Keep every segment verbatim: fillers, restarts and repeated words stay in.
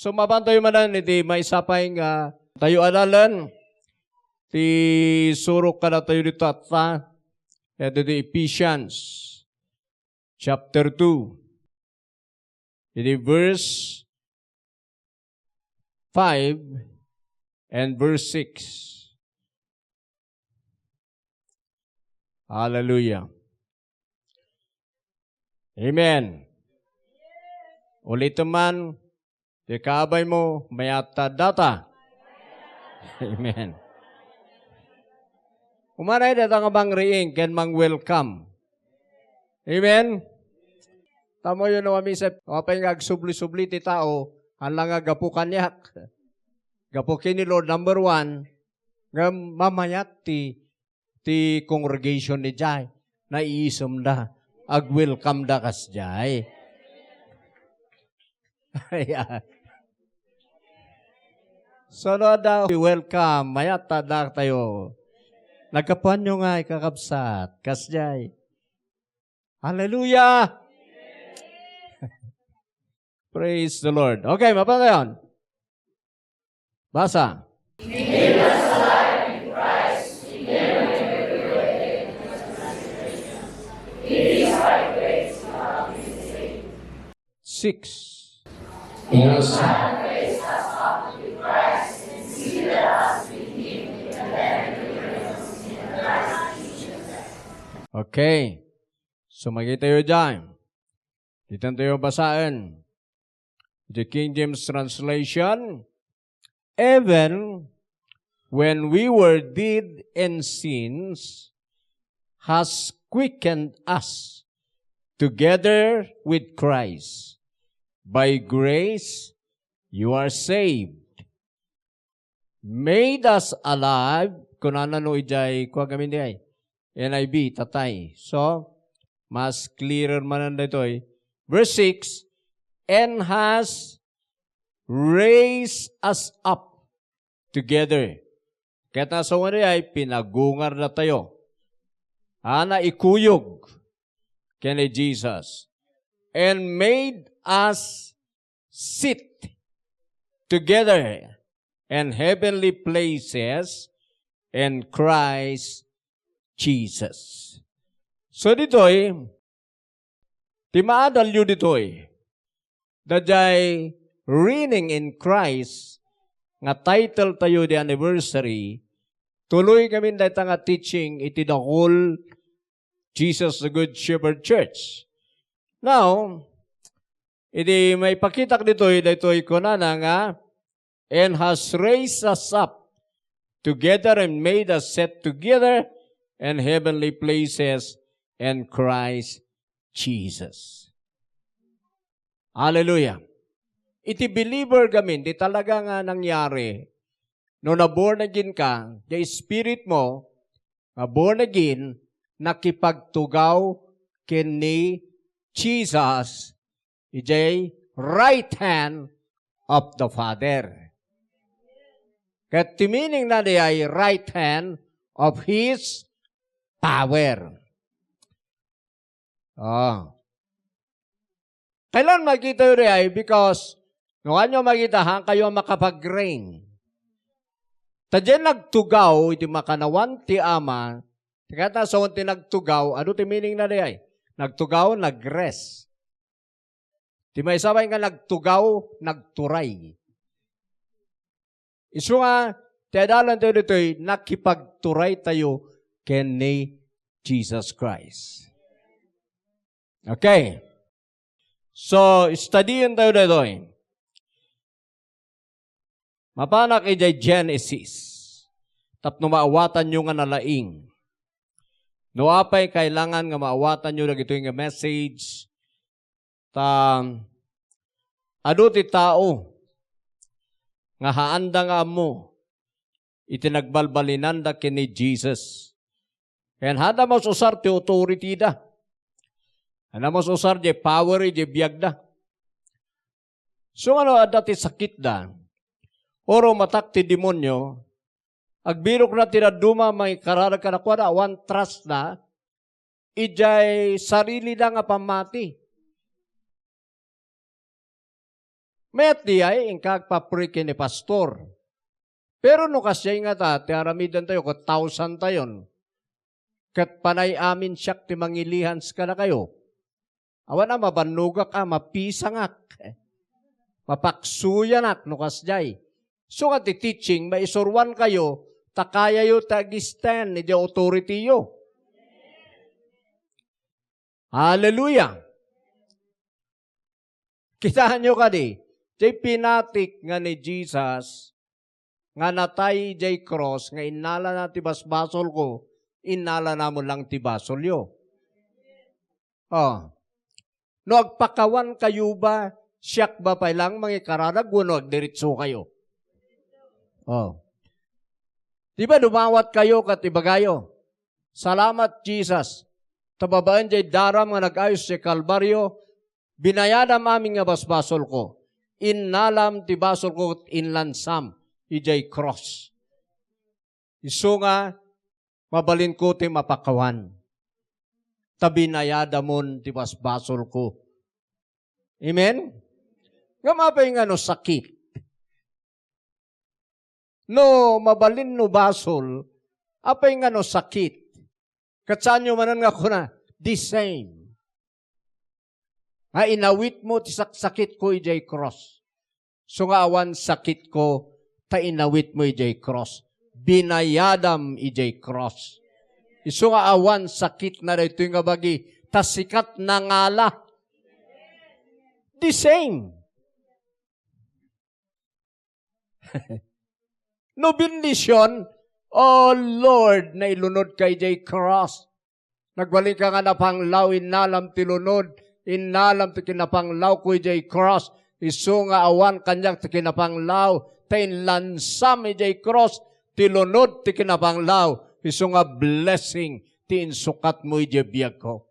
So, mapantayo manen iti maysa pay nga tayo adalen ti surok kadatayo dito atta, iti Ephesians chapter two, iti verse five and verse six. Hallelujah. Amen. Ulitem man, ti kaabay mo, mayat ta data. Amen. Umanay data nga mangriing ken mang-welcome. Amen? Tamo yun, no, mamisep, apay nga agsubli-subli ti tao, hala nga gapu kaniak. Gapu ken ni Lord, number one, nga mamayat ti, ti congregation ni jay, naiisemda, ag-welcome da kas jay. Ay, ah. So, no, da, welcome, mayat ta datayo. Nagkapuanyo nga, ikakabsat, kas jay. Hallelujah! Praise the Lord. Okay, mapatayon. Basa. Six. Okay. So, makitayo dyan. Ditan tayo basaen. The King James Translation, "Even when we were dead in sins, has quickened us together with Christ. By grace, you are saved." Made us alive, kunana no ijay, kua gamin di ay, N I V, tatay. So, mas clearer manen daytoy. Verse six, "And has raised us up together." Ket nasawan di ay, pinagungar datayo. Ana, ikuyog ken ni Jesus. "And made us sit together in heavenly places in Christ Jesus." So ditoy, ti maadalyo ditoy, daydiay Reigning in Christ nga title tayo di anniversary, tuloy kami dayta nga teaching iti The Whole Jesus the Good Shepherd Church. Now, idi maipakitak ditoy, daytoy kunana nga, "And has raised us up together and made us sit together in heavenly places in Christ Jesus." Hallelujah. Iti believer gamin, di talaga nga nangyari, no na-born again ka, di spirit mo, nga born again, nakipagtugaw ken ni Jesus, ijay right hand of the Father. Ket ti meaning na di ay right hand of His power. Ah. Kailan makita yu di ay? Because, no, kanyo makita, haan kayo makapag-reign. Ta diay nagtugaw iti makannawan ti Ama, ti kayat na sawen ti nagtugaw, adu ti meaning na di ay? Nagtugaw, nag-rest. Ti maisabay nga nagtugaw, nagturay. Isu nga, ti adalan tayo ditoy, nakipagturay tayo ken ni Jesus Christ. Okay. So, studian tayo ditoy. Mapanak idiay Genesis. Tapno maawatanyo nga nalaing. No apay kailangan nga maawatanyo dagitoy nga message, ta adu ti tao nga haanda nga ammo iti nagbalbalinanda ken ni Jesus. Ken haanda mas-usar ti authority da. Haanda mas-usar ti power iti biagda. So, ano, adda ti sakitda, o rumatak ti demonio, agbirokna ti dadduma, mangikararag kadakuada, awan trust da, idiay sarilida nga pammati. Mayat diay, inka agpapray ken ni pastor. Pero no kasdiay ngata, ti aramidantayo, ket thousand tayon. Ket panay amin siak ti mangilihans kadakayo. Awan a mabannogak a mapisangak. Mapaksuyanak no kasdiay. Isu nga ti teaching, maisuruankayo, ta kayayo ti ag-stand iti authority-yo. Hallelujah! Kitaenyo kadi, diay pinatik nga ni Jesus, nga natay idiay cross, nga innalana ti basbasolko, innalana met lang ti basolyo. Oh. No agpakawankayo ba, siak ba pay lang mangikararag wenno agdiretsokayo? Oh. Di ba dumawatkayo ket ibagayo, "Salamat, Jesus, ta babaen diay daram nga nag-ayos idiay Kalbario, binayadam amin nga basbasolko. Innalam ti basolko ket inlansam idiay cross. Isu nga mabalinko ti mapakawan, ta binayadamon ti basbasolko." Amen? Ngem apay nga no sakit? No mabalin no basol, apay nga no sakit? Ket saanyo manen nga kuna, "The same. Nga inawitmo ti saksakitko idiay cross. Isu nga awan sakitko, ta inawitmo idiay cross. Binayadam idiay cross. Isu nga awan sakitna daytoy nga bagi, ta sika ti nangala." The same. No bendision, "Oh Lord, nailunodka idiay cross. Nagbalinka nga napanglaw, innalam ti lunod, innalam ti kinapanglawko idiay cross. Isu nga awan kaniak ti kinapanglaw, ta inlansam idiay cross ti lunod ti kinapanglaw. Isu nga blessing ti insukatmo idiay biagko."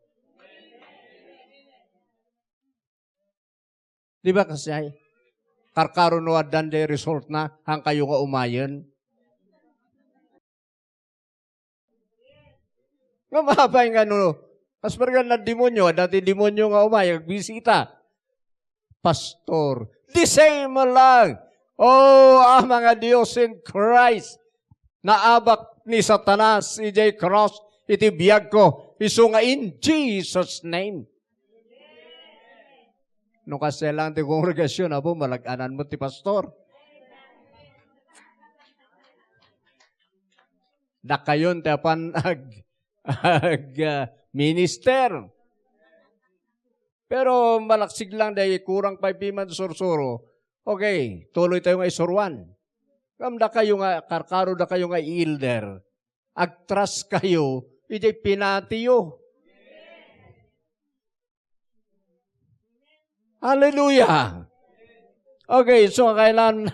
Di ba kasdiay? Karkaro no addan diay resultna, haankayo nga umayen. Ngem apay nga no, kas pargan na demonyo, adda ti demonyo nga umay, agbisita. Pastor, the same lang. Oh, Ama nga Dios in Christ, naabak ni Satanas idiay cross iti biagko, isu nga in Jesus' name. No kasdiay lang ti kongregasion, Apo, malag-anan met ti pastor. Dakayon ti apan ag-, ag-, ah, minister. Pero malaksig lang daydi, kurang pay piman sursuro. Okay, tuloy tayo nga isuruan. Ngem dakayo nga, karkaro dakayo nga elder, agtrust kayo idiay pinatiyo. Hallelujah! Okay, so kailan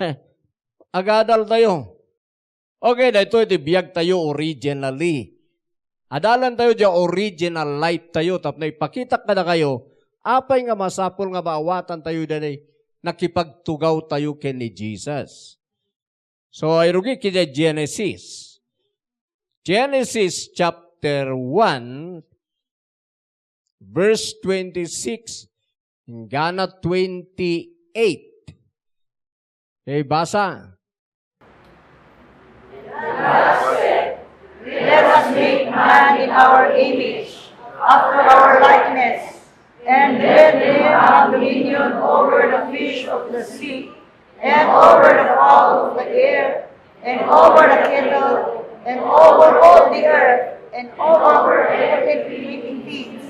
agadal tayo? Okay, daytoy ti biag tayo originally. Adalan tayo diay original life tayo, tapno ipakitak kadakayo, apay nga masapul nga maawatan tayo daydi nakipagtugaw tayo ken ni Jesus. So, ay rugi kiti Genesis. Genesis chapter one, verse twenty-six, inggana twenty-eight. Okay, basa. "Let us make man in our image, after our likeness, and let them have dominion over the fish of the sea, and over the fowl of the air, and over the cattle, and over all the earth, and over every creeping thing."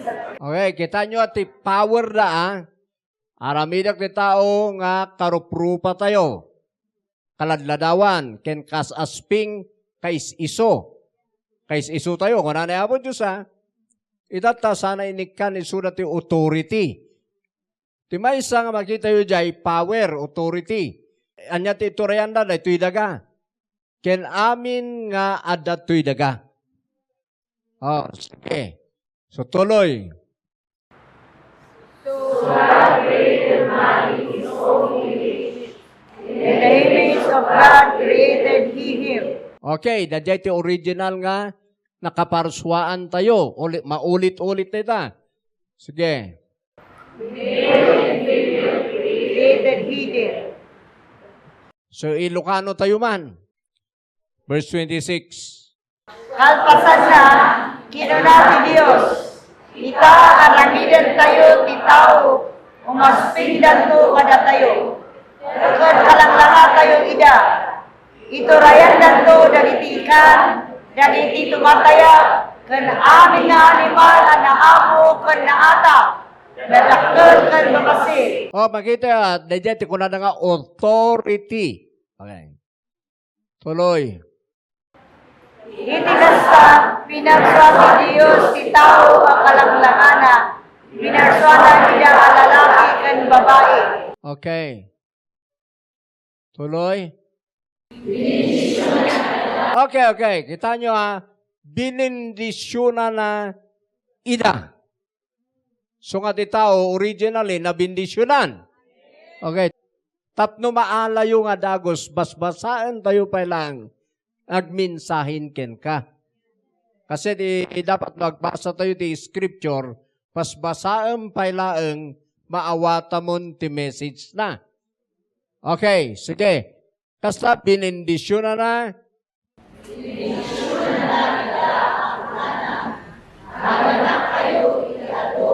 Okay, kita nyo ti power da, ah. Aramidek ti tao nga karuprupa tayo, kaladladawan, ken kas asping kais-isu. Kais-isu tayo, kuna ni Apo Dios, ha? Ita ta sana inikkan isuda ti authority. Ti maysa nga makitayo diay power, authority. Ania ti iturayanda daytoy daga? Ken amin nga adda toy daga. Oh, sige. So, tuloy. So God created man in his own image. In the image of God created he him. Okay, daydiay ti original nga nakaparsuaan tayo. Uli-, maulit-ulit na ita. Sige. Male and female created created Eden. So, Ilocano tayo man. Verse twenty-six. Kalpasanna, kinuna ti Dios, "Ita, aramidentayo ti tao, umaspingdanto kadatayo, ket kalanglangatayo ida. Iturayandanto dagiti ikan, dagiti tumataya, ken amin nga animal a naamo ken naatap, nadakkel ken babassit." Oh, makita, daydiay ti kunada nga authority. Okay. Tuloy. Iti kasta, pinarsua ti Dios ti tao a kalanglangana, pinarsuana ida a lalaki ken babai. Okay. Tuloy. Okay, okay. Kita nyo, ha? Binindisyonana ida. So nga ti tao, originally, nabindisyunan. Okay. Tapno maalayo nga dagus, basbasaen tayo pay lang agmensahen kenka. Kasi ti dapat magbasa tayo ti scripture, basbasaen pay laeng maawatamon ti message na. Okay, sige. Kasta, binindisyonana.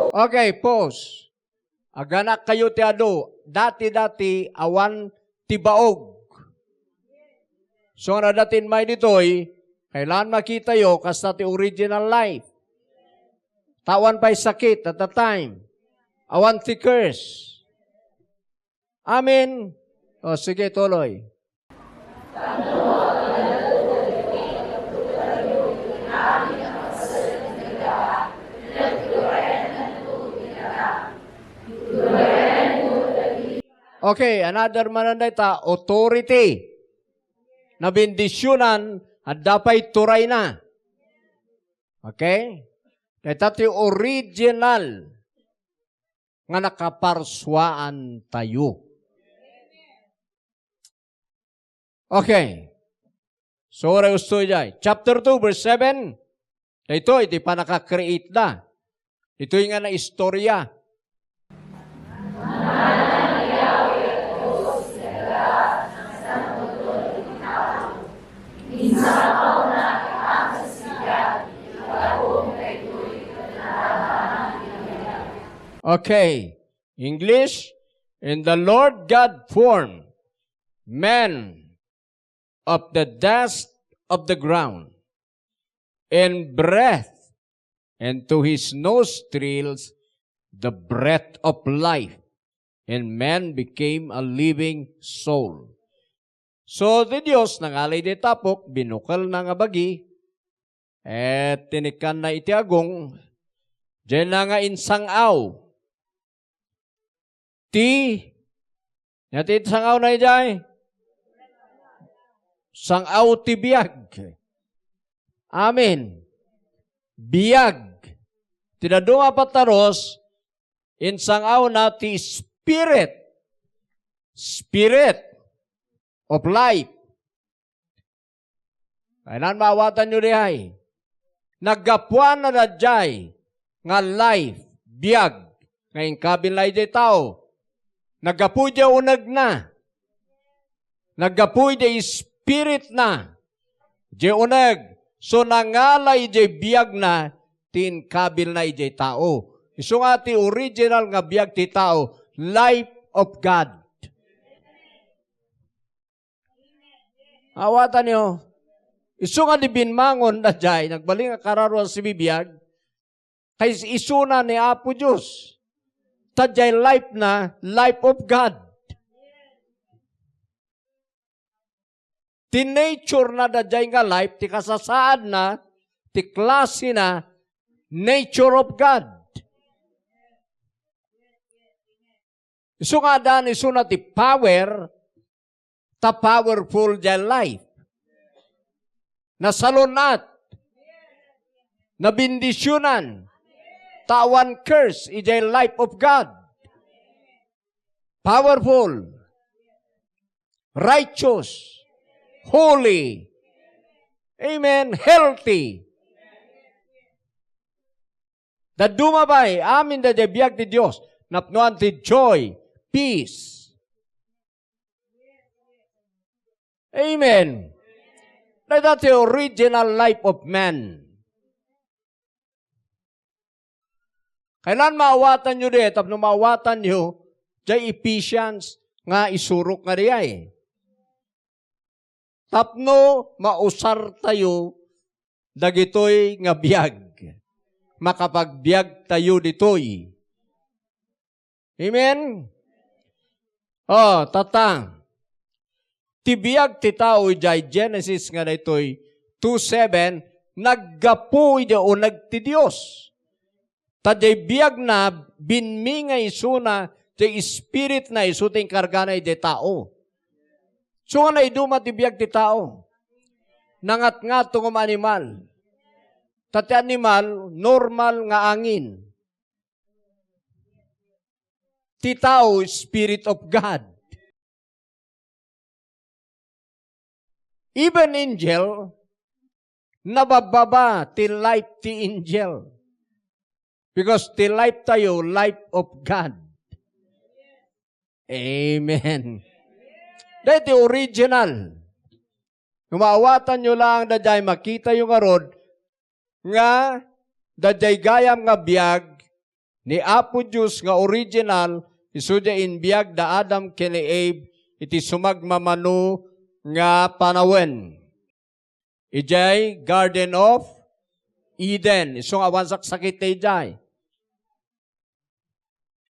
Okay, pause. Aganakkayo ti adu. Dati-dati, awan ti baog. So, nga nadatin may ditoy, kailangan makitayo kasta ti original life. Ta awan pay sakit at the time. Awan ti curse. Amen. O, sige, tuloy. Okay, another manen dayta, authority. Nabindisyunan, adda pay turayna. Okay? Dayta ti original nga nakaparsuaan tayo. Okay. So, uray ustoy jay. Chapter two, verse seven. Daytoy ti pannaka-create da. Ditoy nga naistorya. Okay. English, "And the Lord God formed man of the dust of the ground, and breathed into his nostrils the breath of life, and man became a living soul." So, ti Dios nangalay ti tapok, binukelna nga bagi, et tinikkanna iti agong, diayna nga insang-aw ti, ania ti sang-awna idiay? Sang-aw ti biag. Amen. Biag. Ti dadduma a pattarus, insang-awna ti spirit. Spirit of life. Kailan maawatanyo diay? Naggapuan na daydiay nga life, biag, nga inkabil na idiay tao. Naggapu idiay unegna. Naggapu idiay spiritna. Idiay uneg. So, nangala idiay biagna ti inkabil na idiay tao. Isu nga ti original nga biag ti tao, life of God. Awatanyo, isu nga di binmangon daydiay, nagbalin nga kararo a sibibiag, kay isuna ni Apo Dios. Ta diay life na, life of God. Ti nature na daydiay nga life, ti kasasaadna, ti klase na, nature of God. Isu nga addaan isuna ti power, ta powerful diay life. Nasalun-at. Nabindisyunan. Ta awan curse idiay life of God. Powerful. Righteous. Holy. Amen. Healthy. Dadduma pay, amin daydiay biag ti Dios, napnoan ti joy, peace, Amen. Dayta ti original life of man. Kailan maawatanyo di, tapno maawatanyo, diay Ephesians nga isurok nga diay. Tapno mausartayo dagitoy nga biag. Makapagbiagtayo ditoy. Amen? Oh, tata. Ti biag ti tao idiay Genesis nga daytoy two seven, naggapu idiay uneg ti Dios. Ta diay biagna, binmi nga isuna, diay spiritna isu ti inkargana idiay tao. So nga naiduma ti biag ti tao. Nangatngato nga animal. Ta ti animal, normal nga angin. Ti tao, Spirit of God. Even angel, nababbaba ti life ti angel. Because ti life tayo, life of God. Amen. Dahil ti original. Nga maawatanyo lang daydiay makitayo ngarud nga daydiay gayam nga biag ni Apo Dios nga original, isu diay inbiag da Adam ken ni Eve iti sumagmamano nga panawen. Idiay Garden of Eden. Isu nga awan saksakit idiay.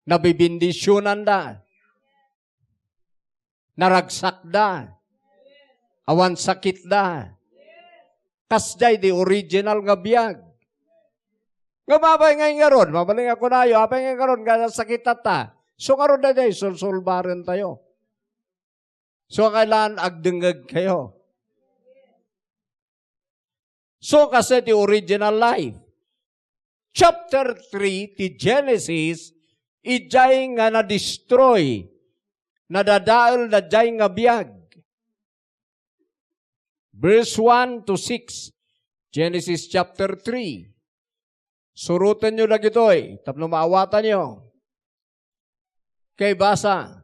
Nabibindisionanda. Naragsakda. Awan sakitda. Kasdiay di original nga biag. Nga apay ngay ngarud, mabalin nga kunayo, apay ngay ngarud nga nasakit ta. So ngarud daydiay, sulsulbaren tayo. So, kailangan agdengngeg kayo. So, kasi ti original life. Chapter three ti Genesis, idiay nga na-destroy, nadadael daydiay nga biag. Verse one to six, Genesis chapter three. Surotenyo dagitoy tapno maawatanyo. Okay, basa.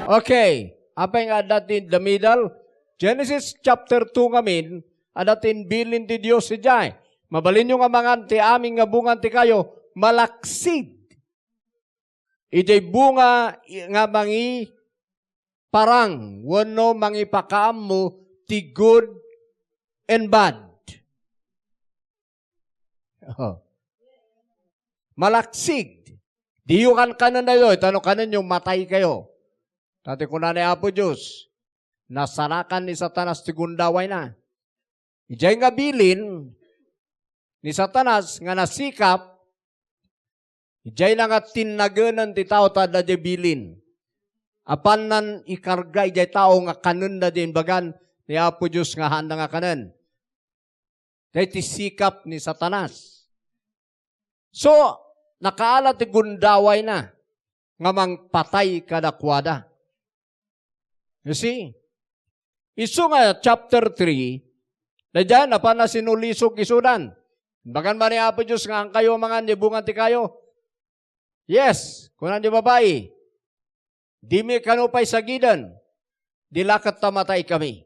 Okay. Apay nga adda ti in the middle? Genesis chapter two ngamin, adda ti inbilin ti Dios idiay. Mabalinyo nga mangan ti amin nga bunga ti kayo, malaksid. Idiay bunga nga mangiparang wenno mangipakaammo ti good and bad. Oh. Malaksid. Diyo kankanen daytoy, ta no kanenyo, matay kayo. Ta ti kuna ni Apo Dios, nasarakan ni Satanas ti gundawayna. Idiay nga bilin ni Satanas nga nasikap, idiay na nga tinnagenen ti tao ta adda diay bilin. Apanna ikarga idiay tao nga kanenda diay imbagan ni Apo Dios nga haanda nga kanen. Daytoy ti sikap ni Satanas. So, nakaala ti gundawayna nga mangpatay kadakuada. You see? Isu nga chapter three, daydiay, napanna sinulisog isudan. Imbagan man ni Apo Dios nga, "Haankayo mangan diay bunga ti kayo?" "Yes," kuna diay babai. "Dimi kano pay sagiden. Di la ket ta mataykami."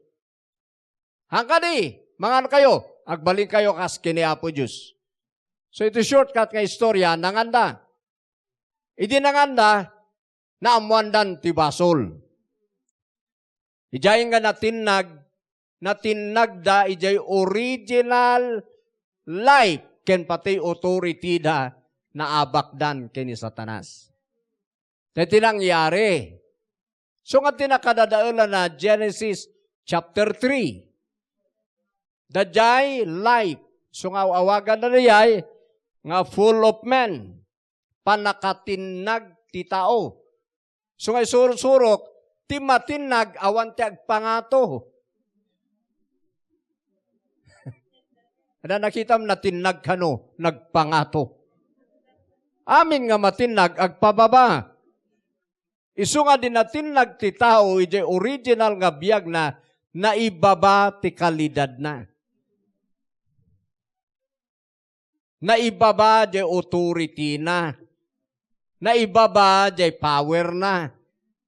"Haan kadi, mangan kayo, agbalin kayo kas ken ni Apo Dios." So, iti shortcut nga istorya, nanganda. Idi nanganda, naammoandan ti basol. Idiay nga natinnag, natinnagda idiay original life ken pati authority da naabakdan ken ni Satanas. Daytoy nangyari. So, nga ti nakadadaelana, Genesis chapter three. Daydiay life. So, nga awagan na daydiay nga full of men. Pannakatinnag ti tao. So, nga isursurok, Ti matinnag awan ti agpangato. Ada nakitam natinnag kano, nagpangato. Amin nga matinnag, agpababa. Isu nga di natinnag ti tao idiay original nga biagna, naibaba ti kalidadna. Naibaba diay authority-na. Naibaba diay power-na.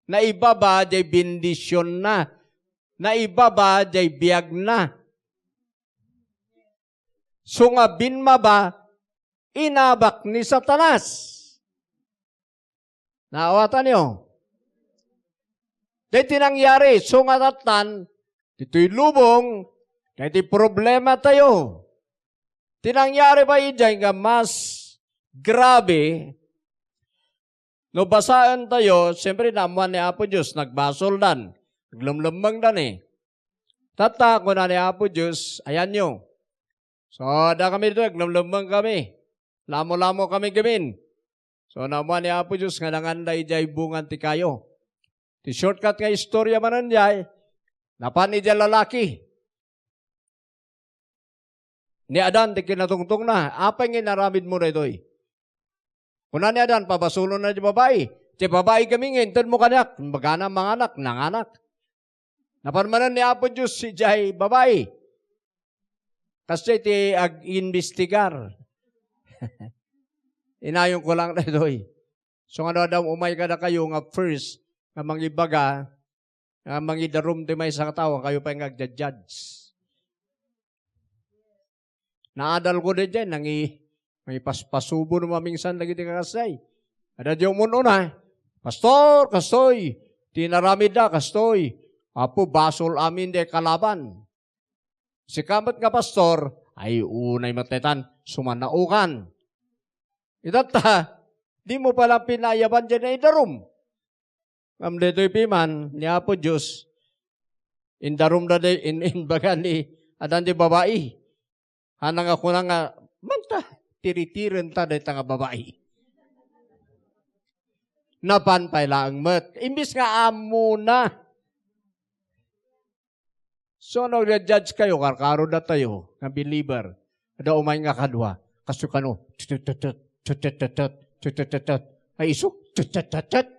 Naibaba diay bendision-na. Naibaba diay biagna. So nga bimmaba, inabak ni Satanas. Naawatanyo? Daytoy nangyari, so nga tattan, ditoy lubong, daytoy problema tayo. Ti nangyari pa idiay nga mas grabe, no basaen tayo, siyempre, naammuan ni Apo Dios, nagbasoldan, naglemmengdan eh. Tatta, kuna ni Apo Dios, ayanyo. So, adda kami ditoy, naglemmeng kami. Lamo-lamo kami gamin. So, naammuan ni Apo Dios nga nanganda idiay bungan ti kayo. Ti shortcut nga istorya manen diay, napan idiay lalaki. Ni Adan ti kinatungtongna, apay nga inaramidmo daytoy? Kuna ni Adan, pabasolonna ti babai. Ti babai kami nga intedmo kaniak, imbagana manganak, nanganak. Napan manen ni Apo Dios idiay babai. Kasdiay ti ag-imbestigar. Inayonko lang daytoy. So, nga no, adda umay kadakayo nga first nga mangibaga, nga mangidarum ti maysa nga tao, kayo pay nga agja-judge. Naadalko daydiay, nangi-, mangipaspasubo no mamingsan dagiti kakasdiay. Adda diay umun-una, "Pastor, kastoy, ti inaramidda, kastoy. Apo, basol amin diay kalaban." Sika met nga pastor, ay, unay met daytan, sumanaokan. Itatta, dimo pala pinaayaban diay naidarum. Ngem daytoy piman ni Apo Dios, indarumda day, in-, imbaga ni Adan ti babai. Hana nga kuna nga, "Manta, tiritirenta dayta nga babai." Napan pay laeng met. Imbis nga ammona. So, no, judge kayo, karkaro datayo nga believer. Adda umay nga kadua. Kastoy kano, tutututut, tutututut, tutututut. Ay, isu, tutututut.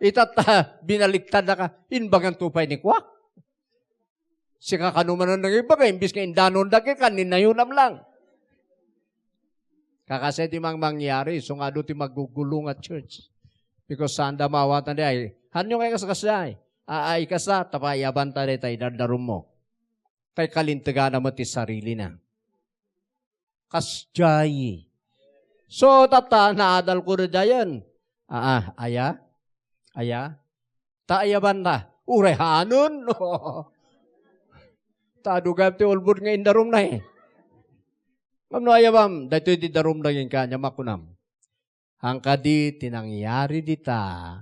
Itatta, binaliktad na ka, imbagan to pay ni kuak. Sika kano manen nangibaga, imbis nga indanon dagiti kan, ninayonam lang. Kakasdiay ti mang-, mangyari, isu nga adu ti magugulo nga church. Because saan da maawatan di ay, "Hanyo nga ikas-, kasdiay?" "Aa, ikasa, ta paayabanta dayta idardarummo." Kay kalintegana met ti sarilina. Kasdiay. So, tatta, naadalko daydiayen. Aa, aya? Aya? Ta ayabanta? Uray hanon. Ta adu gayam ti ulbod nga indarumna eh. Ngem no ayabam, daytoy ti darumna kenka, ania makunam? Haan kadi ti nangyari dita,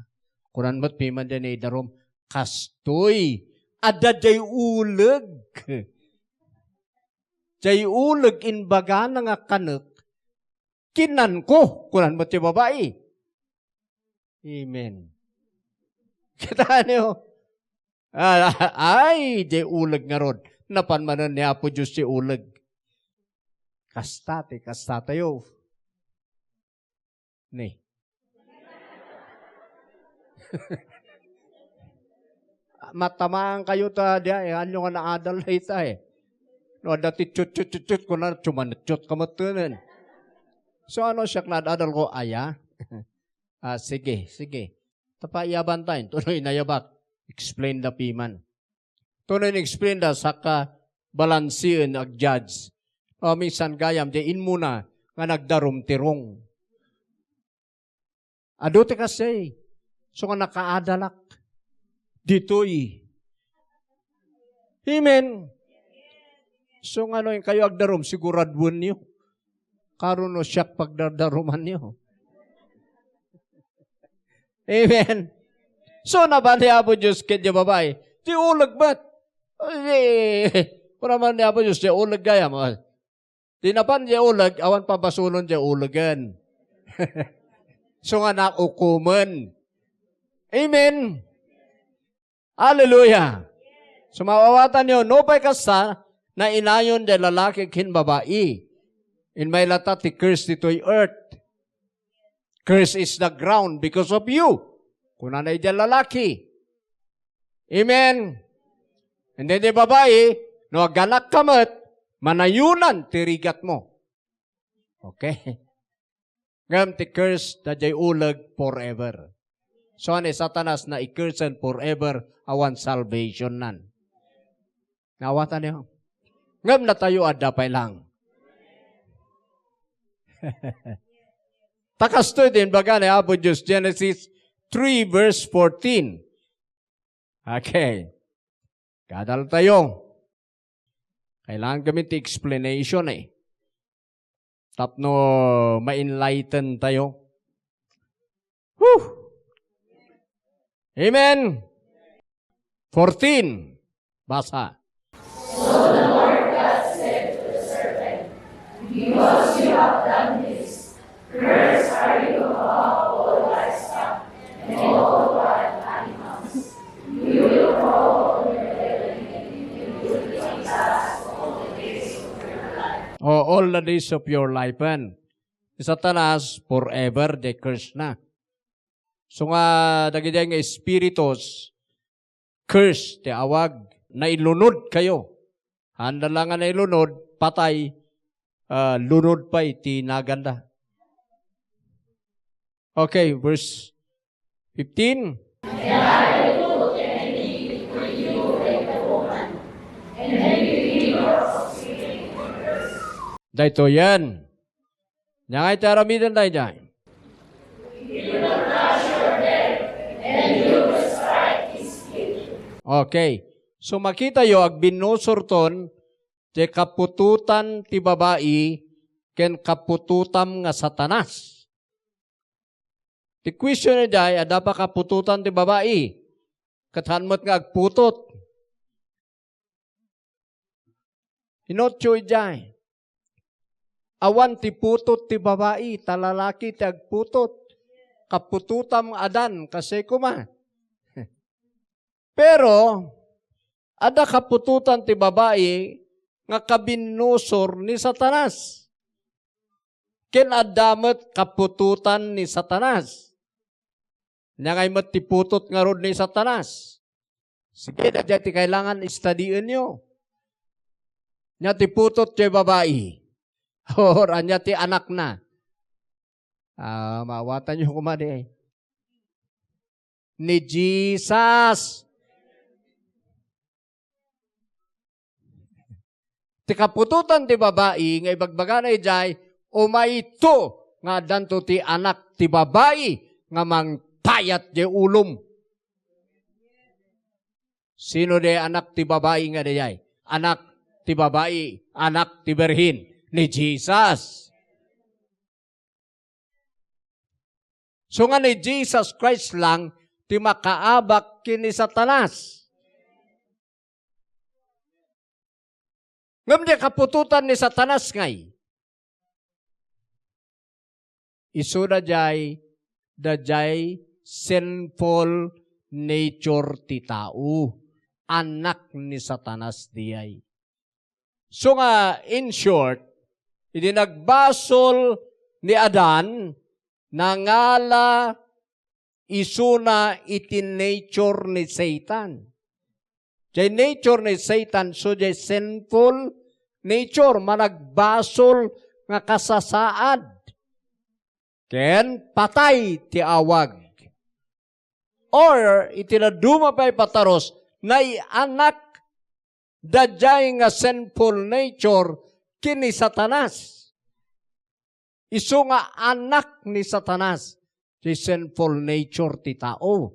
kunan met piman diay naidarum, "Kastoy, adda diay uleg. Diay uleg imbagana nga kanek, kinanko," kunan met ti babai. Amen. Kitaenyo? Ah, ay, diay uleg ngarud. Napan manen ni Apo Dios ti uleg. Kasta ti, kasta tayo. Ni. Matamaan kayo ta, di ay, ano nga naadal na ita eh. No, adda ti tiyut, tiyut, tiyut, tiyut, kuna, tsumanetsyot ka met tenen. So, ano siya, nadadal ko, aya? Ah, sige, sige. Tapayabanta, intono inayabak. Explain da piman. Tono in-explain da, saka balansien, ag-judge. O, minsan gayam, di inmuna nga nagdarum ti rong. Adu ti kasi, so nga nakaadalak. Ditoy. Amen. So nga no, inkayo agdarum, siguraduenyo. Karon no siak pagdardarumanyo. Amen. So, napan ni Apo Dios ket diay babai, ti uleg met. Ay, kuna man ni Apo Dios, diay uleg gayam. Di napan diay uleg, awan pabasolon diay ulegen. Isu nga naukomen. Amen. Hallelujah. So, maawatanyo, no pay kasta, nainayon ti lalaki ken babai. Immay latta ti curse ditoy earth. "Curse is the ground because of you." Kunana idiay lalaki. Amen. And then ti babai, "No aganakka met, manayonan ti rigatmo." Okay. Ngem ti curse, daydiay uleg forever. So, ni Satanas, naikursen forever, awan salvationnan. Naawatan niyo? Ngem natayo, adda pay lang. Ta kastoy ti imbaga ni Apo Dios, Genesis three verse fourteen. Okay. Kadal tayo. Kailangan kami ti explanation eh. Tapno ma-enlighten tayo. Whew! Amen! Fourteen. Basa. So the Lord God said to the serpent, "Because you have done this, cursed are you above all livestock and all wild animals. You will crawl on your belly and you will eat grass all the days of your life." Oh, all the days of your life. And Satanas, forever, diay curse na. So nga, dagidiay nga espiritus, curse ti awag, nailunod kayo. Haan la nga nailunod, patay, ah, lunod pay ti naganda. Okay, verse fifteen. Daytoyen. Ania ngay ti aramiden daydiay? Okay. So, makitayo, agbinnusorton, ti kaputotan ti babai ken kaputotam nga Satanas. Ti question idiay, adda pay kaputotan ti babai, ket haan met nga agputot. Inutyo idiay. Awan ti putot ti babai, ta lalaki ti agputot. Kaputotam nga Adan, kasdiay koma. Pero, adda kaputotan ti babai nga kabinnusor ni Satanas. Ken adda met kaputotan ni Satanas. Ania ngay met ti putot ngarud ni Satanas? Sige, daydiay ti kailangan studienyo. Ania ti putot ti babai? Or ania ti anakna? Ah, maawatanyo koma diay. Ni Jesus. Ti kaputotan ti babai nga ibagbagana idiay, umayto nga addanto ti anak ti babai nga mangtayat diay ulom. Sino diay anak ti babai nga diay? Anak ti babai, anak ti birhen, ni Jesus. So nga ni Jesus Christ lang ti makaabak ken ni Satanas. Ngem diay kaputotan ni Satanas ngay. Isu daydiay, daydiay sinful nature ti tao. Anak ni Satanas diay. So nga, in short, idi nagbasol ni Adan, nangala isuna iti nature ni Satan. Diay nature ni Satan, so diay sinful nature, managbasol nga kasasaad. Ken patay ti awag. Or, iti dadduma pay patarus, naianak daydiay nga sinful nature ken ni Satanas. Isu nga anak ni Satanas, ti sinful nature ti tao.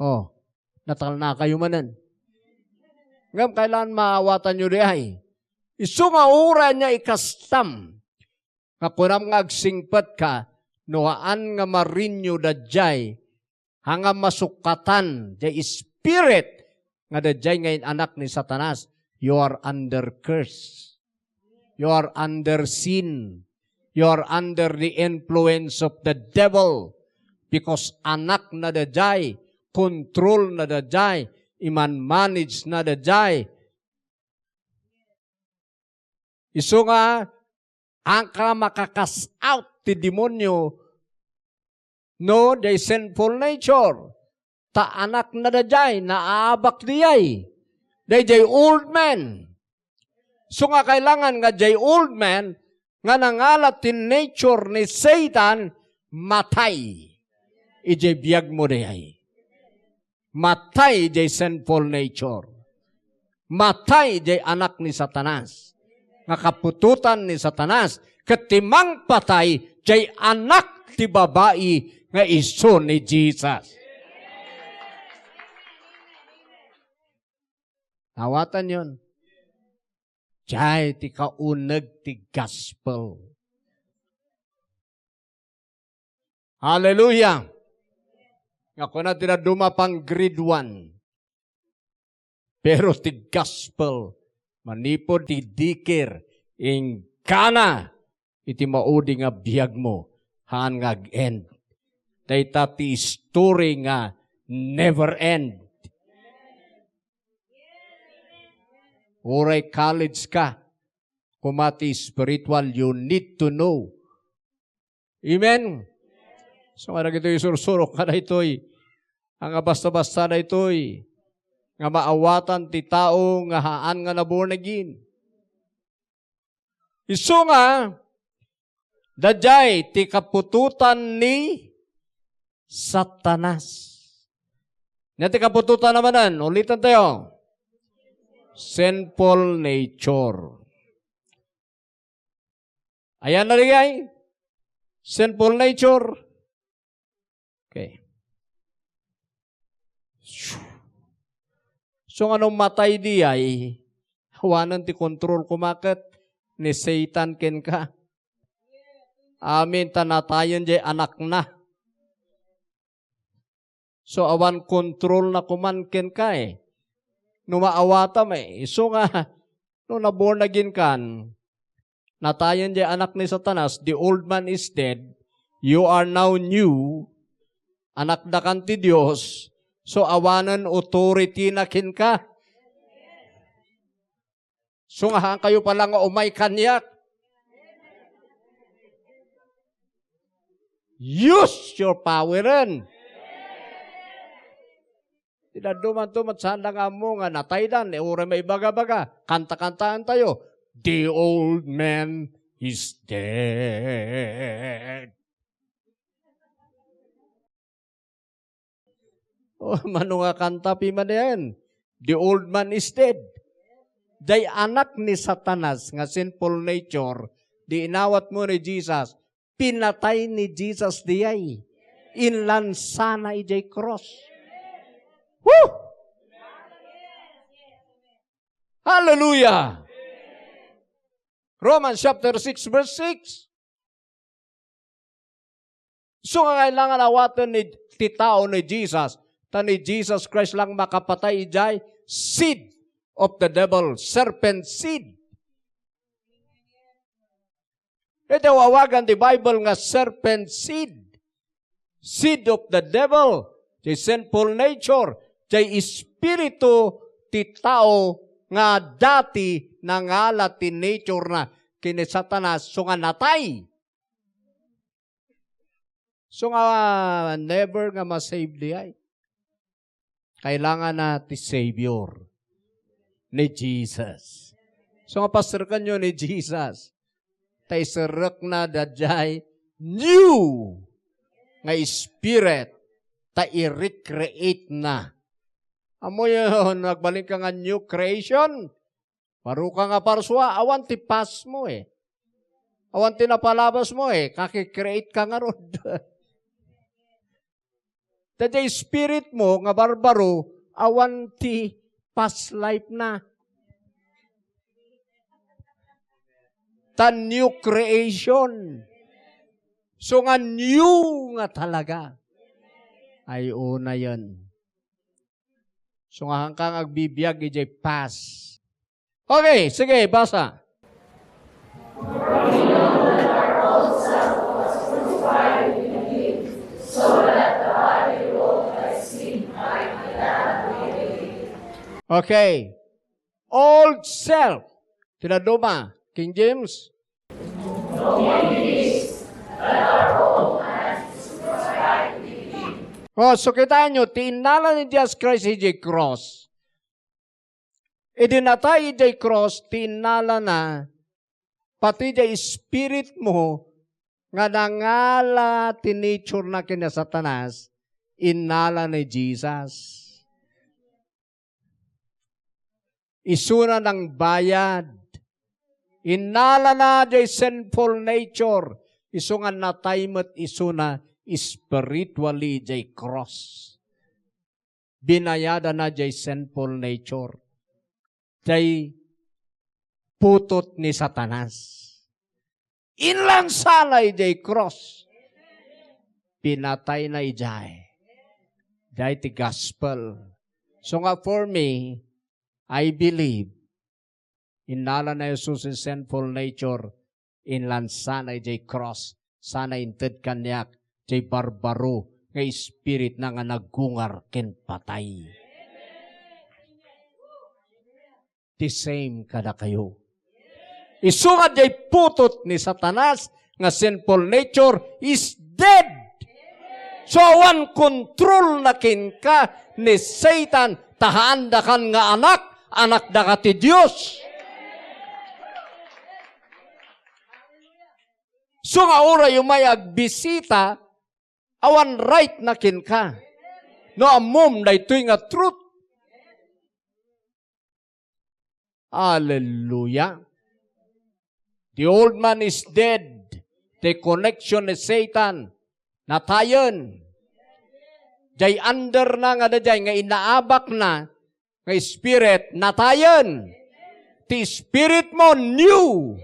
Oh, natalnakayo manen. Ngem kailangan maawatanyo diay. Isu nga uray ania ikastam, nga kunam nga agsingpetka, no haan nga ma-renew daydiay, haan nga masukatan, diay spirit, nga daydiay nga in-anak ni Satanas, you are under curse. You are under sin. You are under the influence of the devil because anakna daydiay, kontrolna daydiay, iman-managena daydiay. Isu nga, haanka makakast out ti demonio, no, diay sinful nature. Ta anakna daydiay, naabak diay. Daydiay old man. Isu nga kailangan nga diay old man nga nangalat ti nature ni Satan, matay. Idiay biagmo diay. Matay diay sinful nature. Matay diay anak ni Satanas. Nga kaputotan ni Satanas. Ket ti mangpatay diay anak ti babai nga isu ni Jesus. Awatanyon. Diay ti kauneg ti gospel. Hallelujah! Nga kuna ti dadduma pang grade one. Pero ti gospel, manipud ti dikir, inggana iti maudi nga biagmo, haan nga ag-end. Dayta ti history nga never end. Uray college ka, koma ti spiritual, you need to know. Amen? So, nga dagitoy sursurok ka daytoy, nga basta-basta daytoy, nga maawatan ti tao nga haan nga na-born again. Isu nga, daydiay ti kaputotan ni Satanas. Ania ti kaputotan na manen? Ulitan tayo. Sinful nature. Ayan na diay? Sinful nature. Okay. So, nga no matay diay, awanen ti kontrol koma ket ni Satan kenka. Amin, ta natayen diay anakna. So, awan kontrol na koman kenka, eh. No maawatam, eh. Isu nga, no na-born again kan, natayen diay anak ni Satanas, the old man is dead, you are now new, anakdakan ti Dios, so awanen authority na kenka. So nga, haankayo pala nga umay kaniak. Use your power, en. Ti dadduma met saan da nga ammo nga nataydan, eh, uray maibaga-baga. Kanta-kantaentayo, "The old man is dead." Oh, mano nga kanta pay man yan? The old man is dead. Diay anak ni Satanas nga sinful nature, di inawatmo ni Jesus, pinatay ni Jesus diay. Inlansana idiay cross. Woo! Hallelujah! Romans chapter six, verse six. So nga kailangan awaten ni, ti tao ni Jesus, ta ni Jesus Christ lang makapatay idiay seed of the devil, serpent seed. Iti awagan ti Bible nga serpent seed, seed of the devil, ti sinful nature, ti espiritu ti tao nga dati nangalat ti nature na ken ni Satanas, so nga natay. So nga, never nga ma-save diay. Kailangan na ti Savior, ni Jesus. So nga, pasterkanyo ni Jesus. Ta iserrekna daydiay new nga spirit, ta i-recreate na. Ammoyo, nagbalin ka nga new creation, baro ka nga parsua, awan ti past mo eh. Awan ti napalabas mo eh. Kaki-create ka ngarud. Ta diay spirit mo nga barbaro, awan ti past life na. Ta new creation. So nga new nga talaga. Ay, una yan. So nga, haanka nga agbibiag idiay past. Okay, sige, basa. Okay. Old self. Ti dadduma, King James. Oh, so kitaenyo, ti innala ni Jesus Christ idiay cross. Idi natay idiay cross, ti innalana, pati idiay spirit mo, nga nangala ti nature na ken ni Satanas, innala ni Jesus. Isuna nangbayad. Innalana jay sinful nature. Isu nga natay met isuna spiritually jay cross. Binayadana jay sinful nature. Jay putot ni Satanas. Inlansana idiay cross. Pinatayna idiay. Jay ti gospel. So nga for me, I believe, innala ni Jesus in sinful nature, inlansana idiay cross, sana inted kaniak, jay barbaro nga spirit na nga nagungar ken patay. The same kadakayo. Isu nga jay putot ni Satanas nga sinful nature is dead. So, awan control na kenka ni Satan, ta haandakan nga anak, anakdaka ti Dios. So nga uray umay agbisita, awan right na kenka. No ammom daytoy nga truth. Hallelujah. The old man is dead. The connection ni Satan, natayen. Jay under na nga dayjay nga inaabak na nga spirit, natayen. Ti spirit mo, new.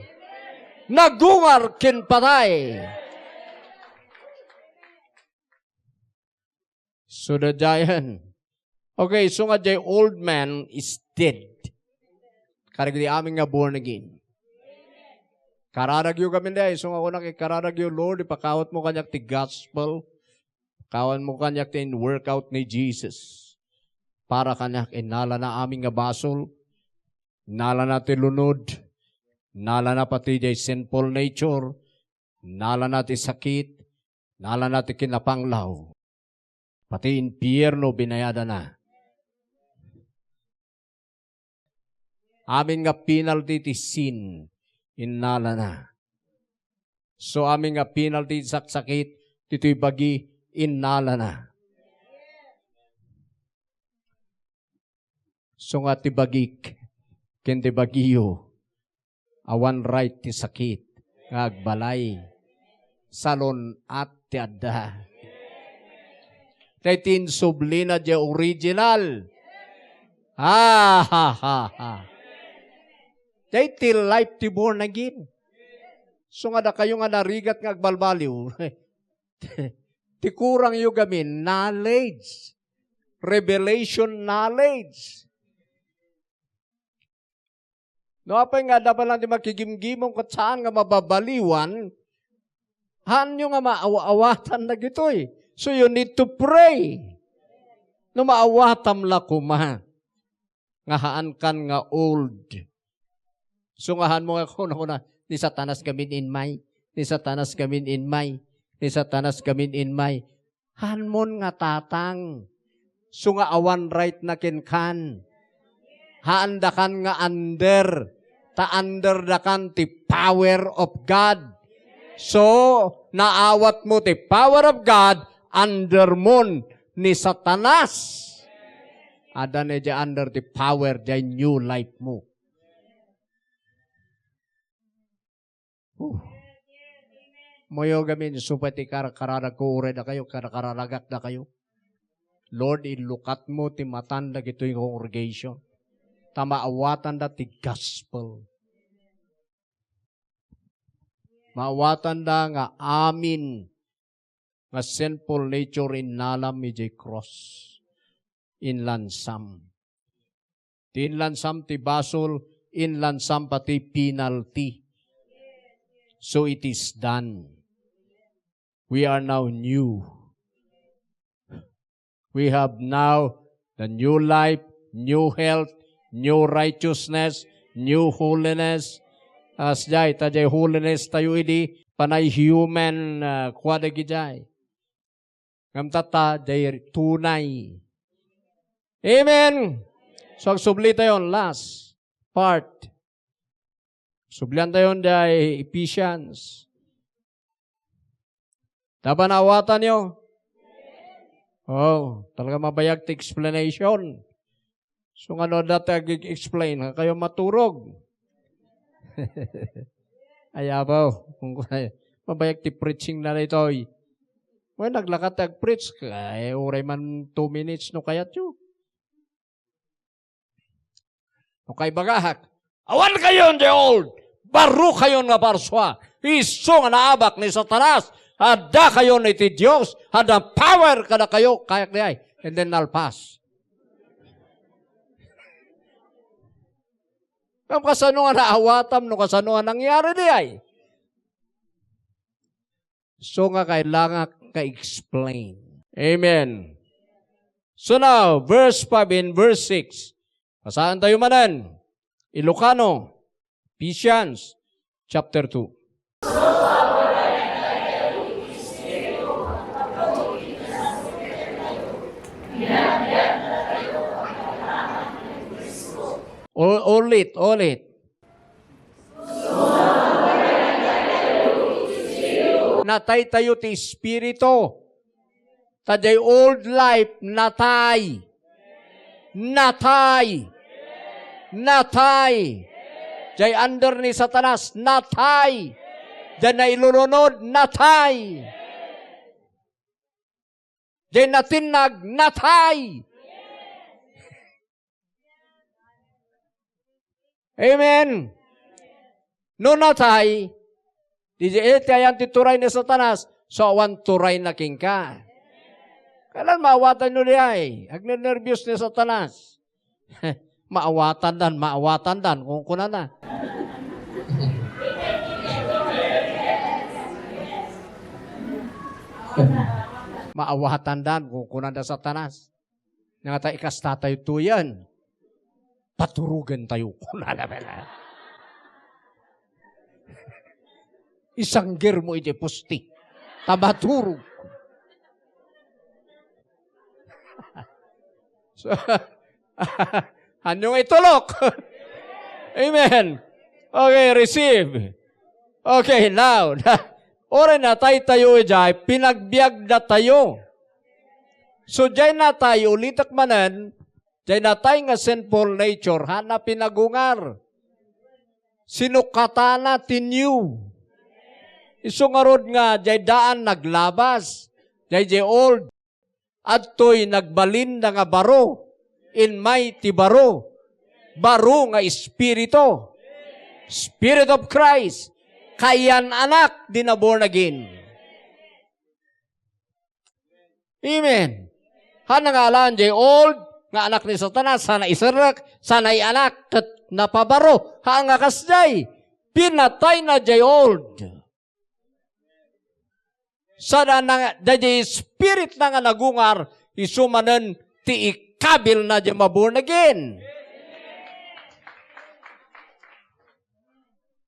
Nagungar ken patay. So the giant. Okay, so nga jay old man is dead. Karagdi amin nga born again. Kararagyo kami, day. So nga kunak, ikararagyo, Lord, ipakawat mo kaniak ti gospel. Kawan mo kaniak ti in-workout ni Jesus. Para kaniak, innalana amin nga basol. Innalana ti lunod. Innalana pati jay sinful nature. Innalana ti sakit. Innalana ti kinapanglaw. Pati impierno binayadana. Amin nga penalty ti sin, innalana. So, amin nga penalty ti saksakit, ditoy bagi, innalana. So nga ti bagik, ken ti bagiyo, awan right ti sakit nga agbalay. Salun-at ti adda. Daytoy insublina, di original. Ha, ha, ha, ha. Daytoy life ti born again. So nga dakayo nga narigat nga agbalbaliw. Ti kurangyo gamin, knowledge. Revelation knowledge. No, apay nga, adda pay lang ti makigimgimong ket saan nga mababaliwan, haanyo nga maaw-awatan dagitoy. So, you need to pray. No, maawatam la koma nga haankan nga old. So, nga haanmo nga kuna-kuna, ni Satanas gamin inmay, ni Satanas gamin inmay, ni Satanas gamin inmay. Haanmon nga tatang. So nga awan right na kenkan. Haandakan nga under. Ta under dakan ti power of God. So, naawatmo ti power of God, undermon ni Satanas. Adda ne jay under ti power, jay new life mo. Huh. Moyo gamin, supay ti kar-, kararagko uray dakayo, kar-, kararagak dakayo. Lord, illukat mo ti matan dagitoy congregation. Ta maawatanda ti gospel. Maawatanda nga amin nga sinful nature innalam idiay cross. Inlansam. Ti inlansam ti basol, inlansam pati penalty. So it is done. We are now new. We have now the new life, new health, new righteousness, new holiness. As jay, ta jay holiness tayo idi, panay human, ah, kua dagijay. Ngem tatta, jay tunay. Amen. So, agsubli tayon, last part. Sublian tayon jay Ephesians. Dapat naawatanyo? Oh, talaga mabayag ti explanation. So, nga no adda ti ag-explain, kayo maturog. Ay, abaw, kung kunay, mabayag ti preaching na daytoy. Well, naglaka ti ag-preach, kay uray man two minutes no kayatyo. No kaibagak, awan kayon jay old, baro kayon nga parsua. Isu nga naabak ni Satanas, adda kayon iti Dios, adda power kadakayo, kayak di ay, and then nalpas. Ngem kasano nga naawatam no kasano nga nangyari di ay? So nga kailangan ka-explain. Amen. So now, verse five and verse six. Basaen tayo manen. Ilocano, Ephesians chapter two. U-, ulit, ulit. Natay tayo ti espiritu. Ta jay old life, natay. Natay. Natay. Jay under ni Satanas, natay. Jay nailulunod, natay. Jay natinnag, natay. Amen. No natay, di, eh, ti ayan ti turay ni Satanas, so awan turay na kenka. Kailan maawatan no di ay? Agnernerbios ni Satanas. Maawatandan, maawatandan, kung kunana. Maawatandan, kung kunana Satanas. Nga ta ikastatayo tuyen. Paturugen tayo. Kunana pala. Isangger mo iti poste. Ta maturog. So, anyo nga itulok? Amen. Okay, receive. Okay, now, uray natay tayo, jay, pinagbiag na tayo. So, jay natay, ulitek manen, jay natay nga sinful nature, haanna pinagungar. Sinukkatana ti new. Isu ngarud nga, jay daan naglabas, jay, jay old. Adtoy nagbalinda nga baro, inmay ti baro, baro nga espiritu. Spirit of Christ, kayan anak di na born again. Amen. Haanna nga alaan jay old nga anak ni Satanas, sana iserrek, sana ianak, ket napabaro. Haan nga kasjay, pinatayna jay old. Sana na, dayjay spirit na nga nagungar, isu manen ti ikabil na di ma-born again.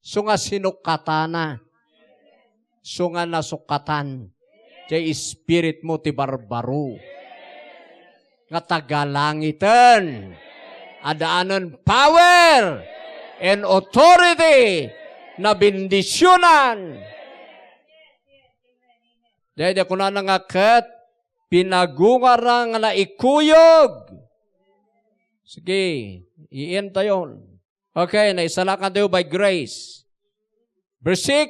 So nga sinukkatana, so nga nasukatan, ti spirit mo ti barbaro. nga tagalangiten. Adaanen power and authority na bendisionan. Daydi kunana nga ket pinagungarna nga naikuyog. Sige, iin tayo. Okay, naisalakan tayo by grace. Verse six.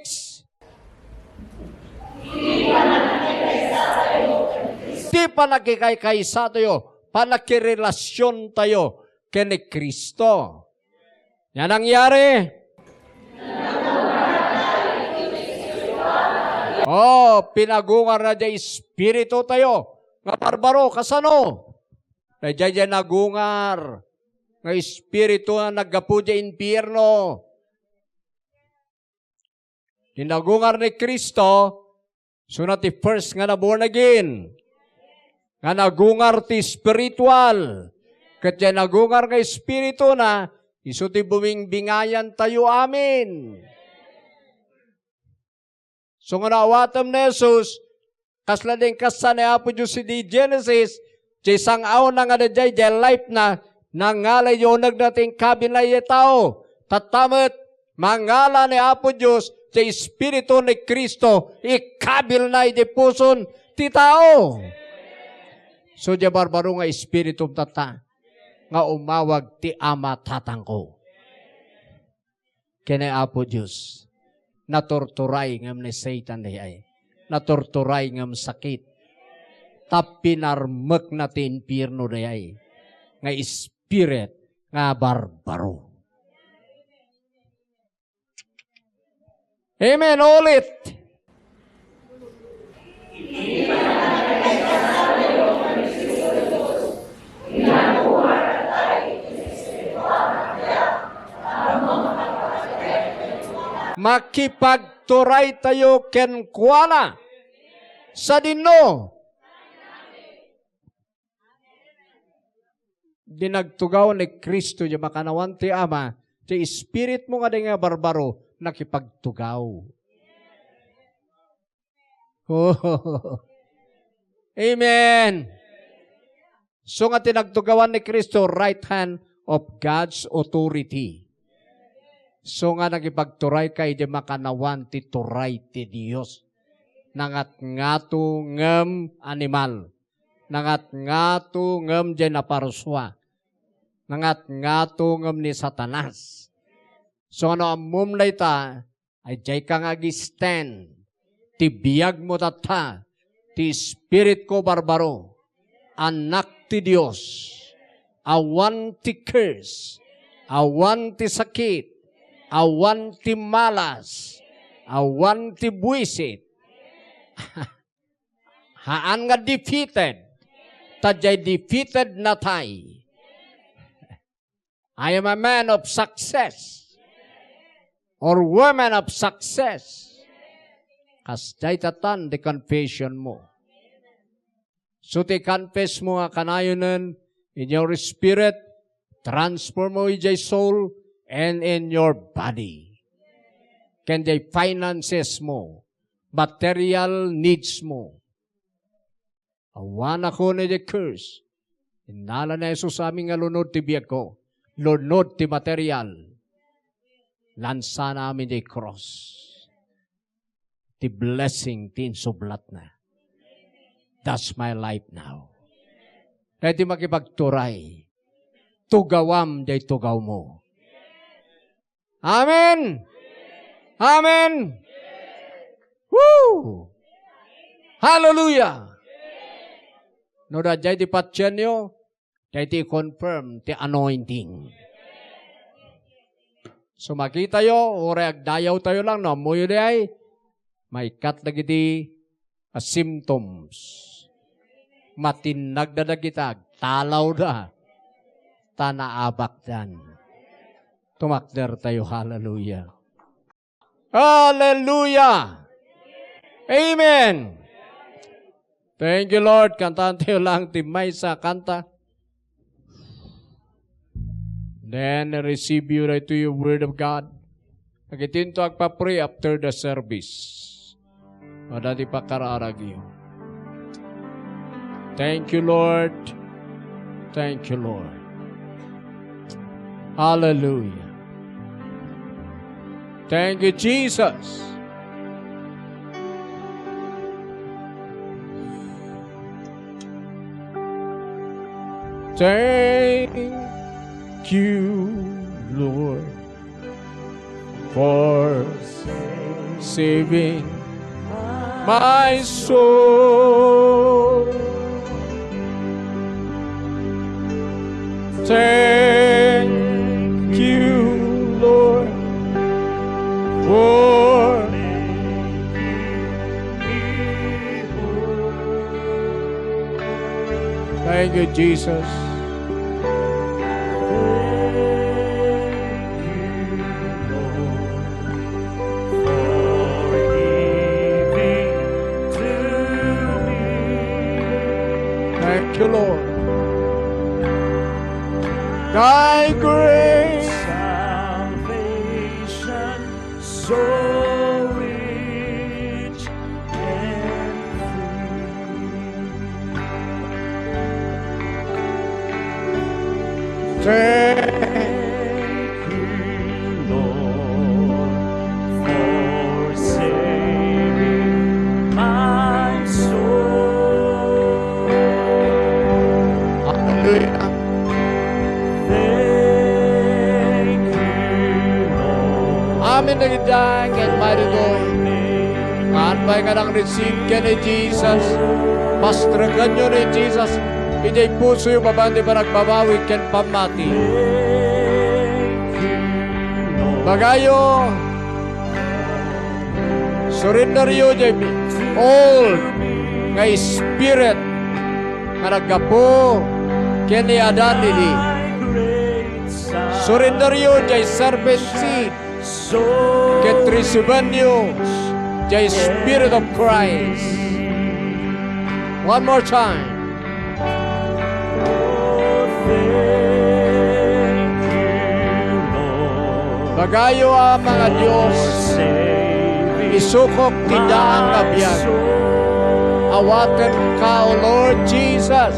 Ti pannakikaykaysa tayo, pannakirelasion tayo ken ni Cristo. Nga nangyari? Oh, pinagungar na di espiritu tayo. Nga barbaro, kasano? Daydiay nagungar nga espiritu nga naggapu di impierno. Ti nagungar ni Cristo, suna ti first nga na born again. Nga nagungar ti spiritual. Ket diay nagungar nga Espirituna, isu ti bumingbingayan tayo. Amen. So nga naawatem ni Jesus, kasla din kasta ni Apo Dios idi Genesis, ti sang-awna nga daydiay, diay life na, nangala iti unegna ti inkabilna iti tao. Tatta met, mangala ni Apo Dios, ti Espiritu ni Cristo, ikabilna iti puson ti tao. So, diay barbaro nga espiritum tatta, nga umawag ti Ama Tatangko. Ken ni Apo Dios, naturturay ngem ni Satan dayay. Naturturay ngem sakit. Ta pinarmekna ti impierno dayay nga spirit nga barbaro. Amen. Ulit. Makipagturaytayo kenkuana. Sadino? Dinagtugaw ni Cristo, diay makannawan ti Ama, ti espiritmo nga daydiay nga barbaro, nakipagtugaw. Amen. So nga tinagtugawan ni Cristo, right hand of God's authority. So nga nakipagturayka iti makannawan ti turay ti Dios. Nangatngato ngem animal. Nangatngato ngem diay naparsua. Nangatngato ngem ni Satanas. So, no ammom dayta, ay diayka nga ag-stand. Ti biagmo tatta, ti spiritko barbaro, anak ti Dios, awan ti curse, awan ti sakit, awan ti malas, awan ti buisit. Haan nga defeated. Ta diay defeated natay. I am a man of success. Or woman of success. Kas diay tatan di confession mo. So ti confess mo nga kanayonen in your spirit, transform mo idiay soul and in your body. Ken diay finances mo, material needs mo. Awan ako ni the curse. Innala ni Jesus amin nga lunod ti biagko. Lunod ti material. Lansana amin diay cross. Ti blessing ti insublatna. That's my life now. Daytoy makipagturay. Tugawam diay tugawmo. Amen. Amen. Woo! Hallelujah. No, daydiay ti patienyo, daytoy confirm ti anointing. So, makitayo, uray agdayawtayo lang, no, ammoyo diay, maikkat dagiti a symptoms. Matinnagda dagita, agtalawda. Ta naabakdan. Tumakdertayo, hallelujah. Hallelujah! Amen! Thank you, Lord. Kantaantayo lang ti maysa a kanta. Then, receive you right to your word of God. Dagiti into agpa-pray after the service. Adda ti pakararagyo. Thank you, Lord. Thank you, Lord. Hallelujah. Thank you, Jesus. Thank you, Lord, for saving my soul. Thank you, Lord, for making me whole. Thank you, Jesus. Thank you, Lord, for giving to me. Thank you, Lord. Thy grace, salvation so rich and free. Thank you, Lord, for saving my soul. Hallelujah. Thank you, Lord. Amin dagita ken madudoy. Haan pay nga nang-receive ken ni Jesus. Pastrekenyo ni Jesus. Idiay pusoyo babaen ti panagbabawi ken pammati. Bagayo, surrenderyo diay old nga spirit nga naggapu ken ni Adan idi. Surrenderyo diay serpent seed ket resibenyo diay Spirit of Christ. One more time. Bagayo, Ama nga Dios, isukok ti daan nga biag. Awatenka, O Lord Jesus.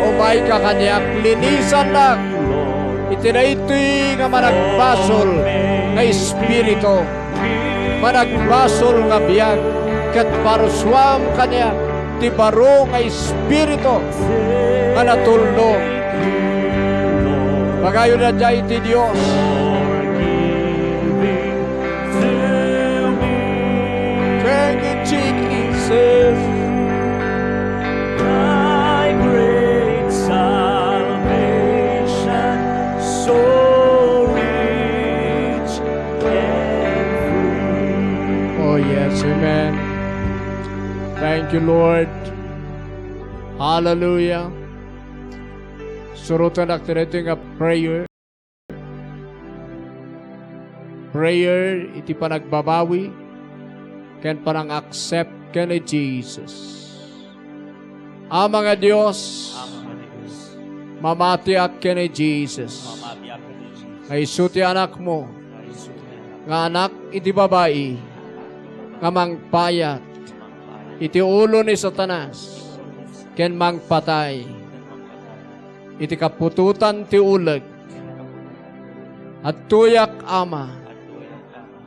Umayka kaniak, linisannak iti daytoy nga managbasol nga espiritu, managbasol nga biag, ket parusuam kaniak ti baro nga espiritu nga natulno. Bagayo daydiay iti Dios. Thank you, Jesus. Thy great salvation, so rich and free. Oh, yes, amen. Thank you, Lord. Hallelujah. Suroten dagiti nga prayer. Prayer iti panagbabawi ken panang-accept ken ni Jesus. Ama nga Dios, Ama nga Dios, mamatiak ken ni Jesus. Mamatiak ken ni Jesus. Nga isu ti anakmo, nga isu ti anakmo, nga anak iti babai, nga mangpayat iti ulo ni Satanas ken mangpatay iti kaputotan ti uleg. Adtoyak, Ama,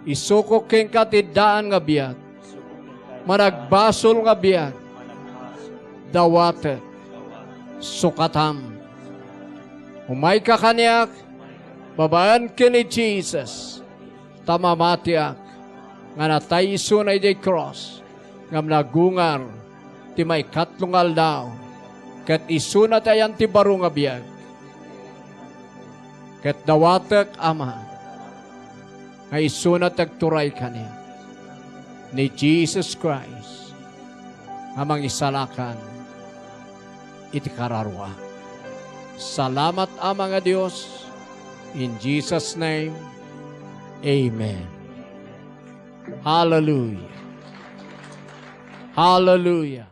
isukok kenka ti daan nga biag, managbasol nga biag, dawatek, sukatam. Umayka kaniak, babaen ken ni Jesus, ta mamatiak, nga natay isuna idiay krus, ngem nagungar ti maikatlo nga aldaw, ket isuna ti ayan ti baro nga biag. Ket dawatek, Ama, nga isuna ti agturay kaniak ni Jesus Christ nga Mangisalakan iti kararuak. Salamat, Ama nga Dios. In Jesus' name, amen. Hallelujah. Hallelujah.